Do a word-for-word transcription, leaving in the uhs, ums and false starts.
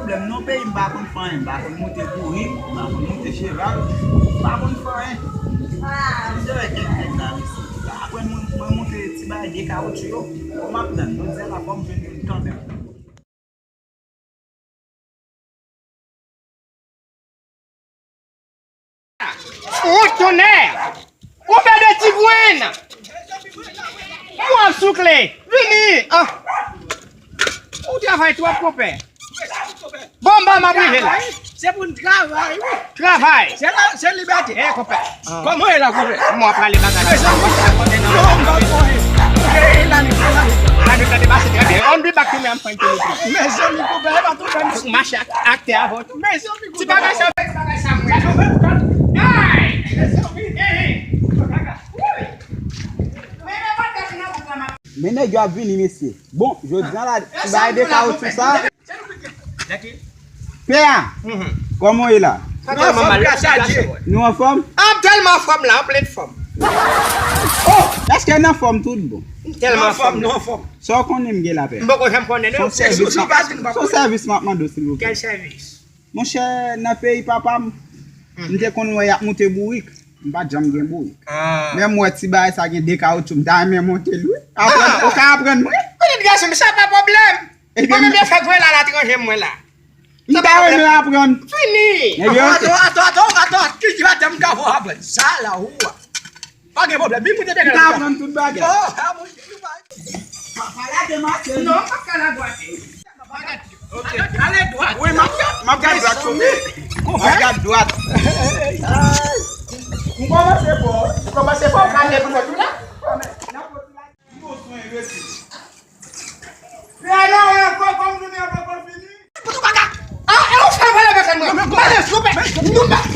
Pwoblèm non peyi, m pa konn fè anyen, m pa konn moute bourik, m pa konn moute cheval, m pa konn fè anyen. M te wè kèk nèg la isit, apre mwen, mwen moute ti bagay de kawotchou yo, bon, m ap tann, jodi a la fò m jwenn youn kanmenm. Ou tonnè! Ou fè de ti grenn! Ou ap soukle! Vini! Ah! Ou travay twòp, konpè. Bon, bon, m ap rive la. Se pou n travay, wi. Travay! Se la, se libète. Eh, konpè. Kòman w ye la, konpè? Mwen prale bagay la. Mezanmi, non, m pa konn. Gade, gade, pase trè byen. On be back to me, I'm fine to you. Mezanmi, konpè, e pa tou fè m. Fòk mache ak, ak tè avè w. Mezanmi, ti bagay sa, ti bagay sa, mwen. Ay! Mezanmi, eh, eh. Men nèg yo ap vini, mesye. Bon, jodi a la, ti bagay de kawotchou sa. Pè a, kòman w ye la? Nou anfòm, gras a Dye. Nou anfòm? Ah, m tèlman anfòm la, m plen fòm. Oh, èske n anfòm tout bon? M tèlman anfòm, nou anfòm. Sa w konnen m gen la, pè a? M poko janm konnen, non. Se yon sèvis m ap mande w, silvouplè. Kèl sèvis? Monchè, nan peyi papa m, m te konn wè y ap moute bourik. M pa t janm gen bourik. Men m wè ti bagay sa gen de kawotchou, m ta renmen monte l, wi. Aprann, ou ka aprann mwen? Pitit gason m, sa pa pwoblèm. Mwen menm yo fè gwen la, latranje mwen la. M ta renmen aprann. Fini. Ato, ato, ato, ato, ki, ki batèm m ka fè w aprann? Sa la, ou a. Pa gen pwoblèm, vin moute de kawotchou. M ka aprann tout bagay. Oh, a, mon Dye, nou pa. Pa, pa lage mache. Non, pa ka lage mache. Ale dwat. Wi, m ap, m ap gad dwat, kote? M ap gad dwat. M kòmanse fò. M kòmanse fò, ou ka leve kò tou la. Pè a la, wè, kò, kò m tounen an poko fini. Koutou kaka. Ah, e ou fè m vole mechan mwen. Mwen, mwen, mwen, mwen, mwen, mwen,